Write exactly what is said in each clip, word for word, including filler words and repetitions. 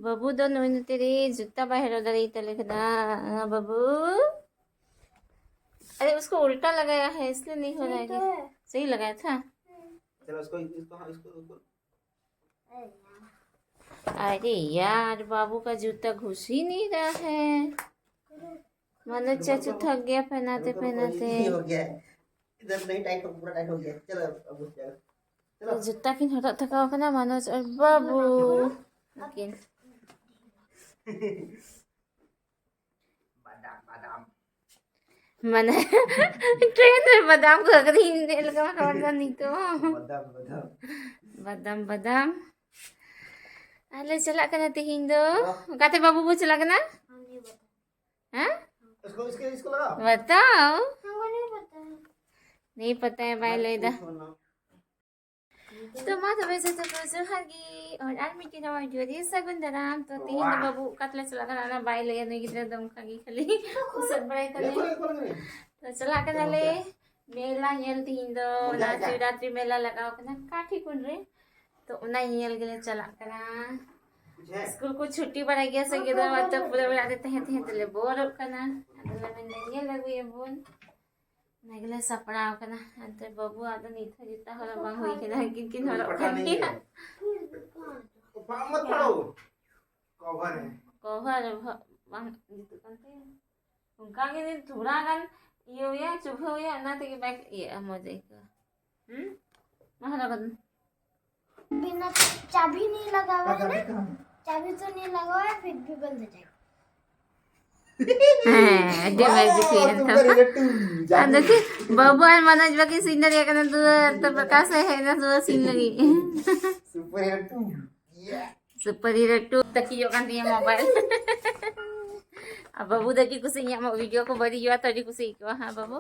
ᱵᱟᱹᱵᱩ ᱫᱚ ᱱᱩᱭ ᱱᱚᱛᱮ ᱨᱮ ᱡᱩᱛᱟ ᱵᱟᱭ ᱦᱚᱨᱚᱜ ᱫᱟᱲᱮᱭᱟᱛᱟ ᱞᱮ ᱠᱟᱱᱟ᱾ ᱵᱟᱹᱵᱩ, अरे, उसको उल्टा लगाया है, इसलिए नहीं हो रहा है क्या? सही लगाया था। चलो, इसको, इसको, हाँ, इसको, इसको। अरे यार, बाबू का जूता घुस ही नहीं रहा है। मनोज चाचू थक गया पहनाते पहनाते। हो गया है। इधर नहीं टाइट हो, पूरा टाइट हो गया। चलो, अब घुस जाएगा। तो जूता किन हटा थका होगा ना मनोज और बाबू। लेकिन बादाम, बादाम। ᱢᱟᱱᱮ, ᱴᱨᱮᱱ ᱨᱮ ᱵᱟᱫᱟᱢ ᱠᱚ ᱟᱹᱠᱷᱨᱤᱧ ᱧᱮᱞ ᱠᱟᱜ ᱦᱚᱲ ᱫᱚ ᱱᱤᱛᱚᱜ᱾ ᱵᱟᱫᱟᱢ, ᱵᱟᱫᱟᱢ᱾ ᱵᱟᱫᱟᱢ, ᱵᱟᱫᱟᱢ᱾ ᱟᱞᱮ ᱪᱟᱞᱟᱜ ᱠᱟᱱᱟ ᱛᱤᱦᱤᱧ ᱫᱚ᱾ ᱦᱮᱸ? ᱚᱠᱟᱛᱮ ᱵᱟᱹᱵᱩ ᱵᱚ ᱪᱟᱞᱟᱜ ᱠᱟᱱᱟ? ᱦᱮᱸ? इसको, इसके, इसको लगा। बताओ। हमको नहीं पता है। नहीं पता है, ᱵᱟᱭ ᱞᱟᱹᱭ ᱫᱟ᱾ ᱛᱚ ᱢᱟ ᱛᱚᱵᱮ ᱡᱚᱛᱚ ᱠᱚ ᱡᱚᱦᱟᱨ ᱜᱮ, ᱟᱨ ᱟᱨ ᱢᱤᱫᱴᱮᱱ ᱱᱟᱣᱟ video ᱨᱮ ᱥᱟᱹᱜᱩᱱ ᱫᱟᱨᱟᱢ᱾ ᱛᱚ ᱛᱤᱦᱤᱧ ᱫᱚ ᱵᱟᱹᱵᱩ ᱚᱠᱟ ᱛᱮᱞᱮ ᱪᱟᱞᱟᱜ ᱠᱟᱱᱟ ᱚᱱᱟ ᱵᱟᱭ ᱞᱟᱹᱭᱟ, ᱱᱩᱭ ᱜᱤᱫᱽᱨᱟᱹ ᱫᱚ ᱚᱱᱠᱟ ᱜᱮ ᱠᱷᱟᱹᱞᱤ ᱩᱥᱟᱹᱫ ᱵᱟᱲᱟᱭ ᱛᱟᱞᱮ᱾ ᱛᱚ ᱪᱟᱞᱟᱜ ᱠᱟᱱᱟᱞᱮ ᱢᱮᱞᱟ ᱧᱮᱞ᱾ ᱛᱤᱦᱤᱧ ᱫᱚ ᱚᱱᱟ ᱥᱤᱵᱨᱟᱛᱨᱤ ᱢᱮᱞᱟ ᱞᱟᱜᱟᱣ ᱠᱟᱱᱟ ᱠᱟᱴᱷᱤᱠᱩᱱ ᱨᱮ, ᱛᱚ ᱚᱱᱟ ᱧᱮᱞ ᱜᱮᱞᱮ ᱪᱟᱞᱟᱜ ᱠᱟᱱᱟ᱾ ᱥᱠᱩᱞ ᱠᱚ ᱪᱷᱩᱴᱤ ᱵᱟᱲᱟᱭ ᱜᱮᱭᱟ ᱥᱮ ᱜᱤᱫᱽᱨᱟᱹ, ᱛᱚ ᱯᱩᱨᱟᱹ ᱚᱲᱟᱜ ᱨᱮ ᱛᱟᱦᱮᱸ ᱛᱟᱦᱮᱸ ᱛᱮᱞᱮ ᱵᱳᱨᱚᱜ ᱠᱟᱱᱟ᱾ ᱟᱫᱚ ᱞᱮ ᱢᱮᱱᱫᱟ ᱧᱮᱞ ᱟᱹᱜᱩᱭᱟᱵᱚᱱ᱾ ᱚᱱᱟ ᱜᱮᱞᱮ ᱥᱟᱯᱲᱟᱣ ᱠᱟᱱᱟ᱾ ᱮᱱᱛᱮ ᱵᱟᱹᱵᱩᱣᱟᱜ ᱫᱚ ᱱᱤᱛ ᱦᱚᱸ ᱡᱩᱛᱟ ᱦᱚᱨᱚᱜ ᱵᱟᱝ ᱦᱩᱭ ᱠᱟᱱᱟ, ᱠᱤᱱ ᱠᱤᱱ ᱦᱚᱨᱚᱜ ᱠᱟᱱ ᱜᱮᱭᱟ᱾ ᱯᱟᱲᱦᱟᱜ ᱢᱟ ᱯᱟᱲᱦᱟᱣ᱾ ᱠᱚᱵᱷᱟᱨ ᱦᱮ᱾ ᱠᱚᱵᱷᱟᱨ ᱵᱷᱟ-, ᱵᱟᱝ ᱡᱩᱛᱩᱜ ᱠᱟᱱ ᱛᱟᱭᱟ᱾ ᱚᱱᱠᱟ ᱜᱮ ᱛᱷᱚᱲᱟ ᱜᱟᱱ ᱤᱭᱟᱹ ᱦᱩᱭᱟ, ᱪᱩᱵᱷᱟᱹ ᱦᱩᱭᱟ, ᱚᱱᱟ ᱛᱮᱜᱮ ᱵᱟᱭ ᱤᱭᱟᱹᱜᱼᱟ, ᱢᱚᱡᱽ ᱟᱹᱭᱠᱟᱹᱜᱼᱟ᱾ ᱦᱩᱸ? ᱢᱟ ᱦᱚᱨᱚᱜ ᱠᱟᱜ ᱢᱮ᱾ बिना चाबी नहीं लगा हुआ है ना? चाबी तो नहीं लगा हुआ है, फिर भी बंद हो जाएगा। ᱦᱮᱸ, ᱟᱹᱰᱤ ᱢᱚᱡᱽ ᱜᱮ ᱦᱩᱭᱮᱱ ᱛᱟᱢᱟ᱾ ᱥᱩᱯᱟᱨ ᱦᱤᱨᱳ ᱴᱩ, ᱟᱫᱚ ᱪᱮᱫ, ᱵᱟᱹᱵᱩ ᱟᱨ ᱢᱚᱱᱳᱡᱽ ᱵᱟᱹᱠᱤᱱ ᱥᱤᱱ ᱫᱟᱲᱮᱭᱟᱜ ᱠᱟᱱᱟ, ᱛᱚ, ᱛᱚ ᱯᱨᱚᱠᱟᱥ ᱮ ᱦᱮᱡ ᱮᱱᱟ, ᱛᱚ ᱥᱤᱱ ᱞᱟᱹᱜᱤᱫ᱾ Super hero two. Super hero two ᱛᱟᱹᱠᱤᱡᱚᱜ ᱠᱟᱱ ᱛᱤᱧᱟᱹ ᱢᱳᱵᱟᱭᱤᱞ᱾ ᱟᱨ ᱵᱟᱹᱵᱩ ᱫᱚ ᱟᱹᱰᱤ ᱠᱩᱥᱤ, ᱤᱧᱟᱹᱜ video ᱠᱚ ᱵᱟᱹᱲᱤᱡᱚᱜᱼᱟ ᱛᱚ ᱟᱹᱰᱤ ᱠᱩᱥᱤ ᱟᱹᱭᱠᱟᱹᱣᱟ ᱦᱟᱸᱜ ᱵᱟᱹᱵᱩ᱾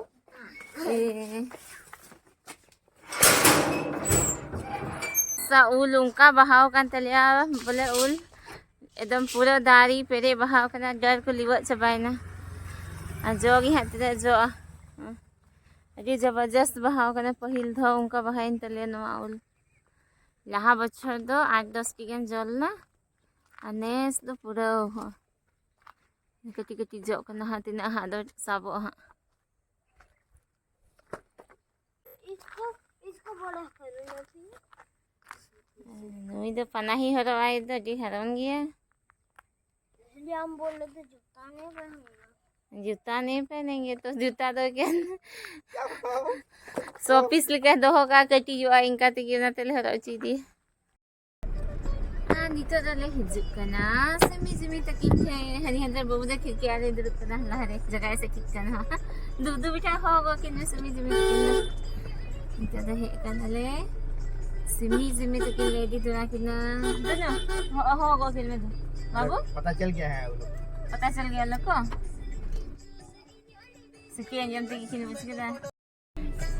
ᱮ᱾ ᱥᱟ ᱩᱞ ᱚᱱᱠᱟ ᱵᱟᱦᱟᱣ ᱠᱟᱱ ᱛᱟᱞᱮᱭᱟ, ᱵᱚᱞᱮ ᱩᱞ ᱮᱠᱫᱚᱢ ᱯᱩᱨᱟᱹ ᱫᱟᱨᱮ ᱯᱮᱨᱮᱡ ᱵᱟᱦᱟᱣ ᱠᱟᱱᱟ, ᱰᱟᱹᱨ ᱠᱚ ᱞᱤᱣᱟᱹᱜ ᱪᱟᱵᱟᱭᱮᱱᱟ᱾ ᱟᱨ ᱡᱚ ᱜᱮ ᱦᱟᱸᱜ ᱛᱤᱱᱟᱹᱜ ᱡᱚᱜᱼᱟ᱾ ᱟᱹᱰᱤ ᱡᱚᱵᱚᱨᱡᱚᱥᱛ ᱵᱟᱦᱟᱣ ᱠᱟᱱᱟ, ᱯᱟᱹᱦᱤᱞ ᱫᱷᱟᱣ ᱚᱱᱠᱟ ᱵᱟᱦᱟᱭᱮᱱ ᱛᱟᱞᱮᱭᱟ ᱱᱚᱣᱟ ᱩᱞ᱾ ᱞᱟᱦᱟ ᱵᱚᱪᱷᱚᱨ ᱫᱚ ᱟᱴ ᱫᱚᱥ ᱴᱤ ᱜᱟᱱ ᱡᱚ ᱞᱮᱱᱟ, ᱟᱨ ᱱᱮᱥ ᱫᱚ ᱯᱩᱨᱟᱹ ᱠᱟᱹᱴᱤᱡ ᱠᱟᱹᱴᱤᱡ ᱡᱚᱜ ᱠᱟᱱᱟ ᱦᱟᱸᱜ, ᱛᱤᱱᱟᱹᱜ ᱦᱟᱸᱜ ᱫᱚ ᱥᱟᱵᱚᱜᱼᱟ ᱦᱟᱸᱜ᱾ इसको इसको बड़ा करो ना फिर। ᱱᱩᱭ ᱫᱚ ᱯᱟᱱᱟᱦᱤ ᱦᱚᱨᱚᱜ ᱟᱭ ᱫᱚ ᱟᱹᱰᱤ ᱦᱟᱨᱚᱱ ᱜᱮᱭᱟ᱾ इसलिए हम बोल रहे थे जूता नहीं पहनना। जूता नहीं पहनेंगे तो जूता दो क्या? शोपीस ᱞᱮᱠᱟ ᱫᱚᱦᱚ ᱠᱟᱜᱼᱟ, ᱠᱟᱹᱴᱤᱡᱚᱜᱼᱟ, ᱤᱱᱠᱟ ᱛᱮᱜᱮ ᱚᱱᱟ ᱛᱮᱞᱮ ᱦᱚᱨᱚᱜ ᱦᱚᱪᱚᱭᱮᱫᱮᱭᱟ᱾ ᱟᱨ ᱱᱤᱛᱚᱜ ᱫᱚᱞᱮ ᱦᱤᱡᱩᱜ ᱠᱟᱱᱟ ᱥᱤᱢᱤ ᱡᱤᱢᱤ ᱛᱟᱹᱠᱤᱱ ᱴᱷᱮᱱ᱾ ᱦᱟᱹᱱᱤ ᱦᱟᱱᱛᱮ ᱵᱟᱹᱵᱩ ᱫᱚ ᱠᱷᱤᱲᱠᱤ ᱟᱲᱮ ᱫᱩᱲᱩᱵ ᱠᱟᱱᱟ, ᱞᱟᱦᱟᱨᱮ ᱡᱟᱭᱜᱟ ᱮᱥᱮᱫ ᱠᱮᱫ ᱠᱟᱱᱟ᱾ ᱫᱩᱵ ᱫᱩᱵ ᱢᱤᱫᱴᱟᱝ ᱦᱚᱦᱚ ᱜᱚᱫ ᱠᱤᱱ ᱢᱮ ᱥᱤᱢᱤ ᱡᱤᱢᱤ ᱛᱟᱹᱠᱤᱱ ᱫᱚ᱾ ᱱᱤᱛᱚᱜ ᱫᱚ ᱦᱮᱡ ᱠᱟᱱᱟᱞᱮ ᱥᱤᱢᱤ ᱡᱤᱢᱤ ᱛᱟᱹᱠᱤᱱ ᱞᱮ ᱤᱫᱤ ᱛᱚᱨᱟ ᱠᱤᱱᱟ᱾ ᱫᱩᱱᱩ, ᱦᱚᱦᱚ ᱦᱚᱦᱚ ᱜᱚᱫ ᱠᱤᱱ ᱢᱮ ᱫᱩ᱾ ᱵᱟᱹᱵᱩ? पता चल गया है वो लोग। पता चल गया लोग को? ᱥᱤᱠᱤ ᱟᱸᱡᱚᱢ ᱛᱮᱜᱮ ᱠᱤᱱ ᱵᱩᱡᱽ ᱠᱮᱫᱟ᱾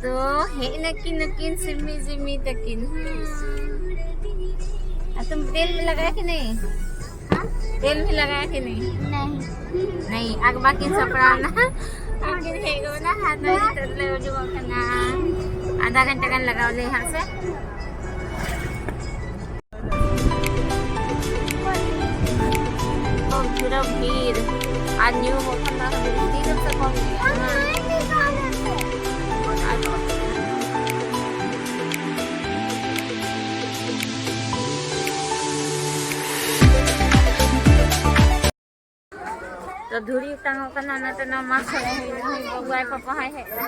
तो ᱦᱮᱡ ᱱᱟᱹᱠᱤᱱ ᱱᱩᱠᱤᱱ ᱥᱤᱢᱤ ᱡᱤᱢᱤ ᱛᱟᱹᱠᱤᱱ᱾ ᱦᱮᱸ᱾ ᱟᱨ ᱛᱩᱢ तेल में लगाया कि नहीं? तेल भी लगाया कि नहीं? नहीं। नहीं, ᱟᱜ ᱵᱟᱠᱤᱱ ᱥᱟᱯᱲᱟᱣ ᱱᱟ᱾ ᱟᱹᱠᱤᱱ ᱦᱮᱡ ᱜᱚᱫ ᱱᱟ, ᱦᱟᱛ ᱢᱟᱹᱡᱷᱤ ᱛᱟᱹᱨ ᱞᱮ ᱩᱰᱩᱠᱚᱜ ᱠᱟᱱᱟ᱾ ᱟᱫᱷᱟ ᱜᱷᱚᱱᱴᱟ ᱜᱟᱱ ᱞᱟᱜᱟᱣ ᱞᱮ ᱦᱟᱸᱜ ᱥᱮ᱾ ᱯᱩᱨᱟᱹ ᱵᱷᱤᱲ᱾ ᱟᱨ ᱧᱩ ᱦᱚᱸ ᱠᱷᱟᱱ ᱫᱚ ᱟᱨᱦᱚᱸ ᱵᱷᱤᱲ᱾ ᱛᱤᱱᱟᱹᱜ ᱥᱮ ᱠᱚᱢ ᱜᱮᱭᱟ? ᱛᱚ ᱫᱷᱩᱲᱤ ᱚᱴᱟᱝᱚᱜ ᱠᱟᱱᱟ, ᱚᱱᱟᱛᱮ ᱱᱚᱣᱟ ᱢᱟᱜᱽ ᱦᱚᱨᱚᱜ ᱦᱩᱭ ᱱᱟ᱾ ᱦᱳᱭ, ᱵᱟᱹᱵᱩ ᱟᱡ ᱯᱟᱯᱟ ᱦᱚᱸᱭ ᱦᱮᱡ ᱮᱱᱟ᱾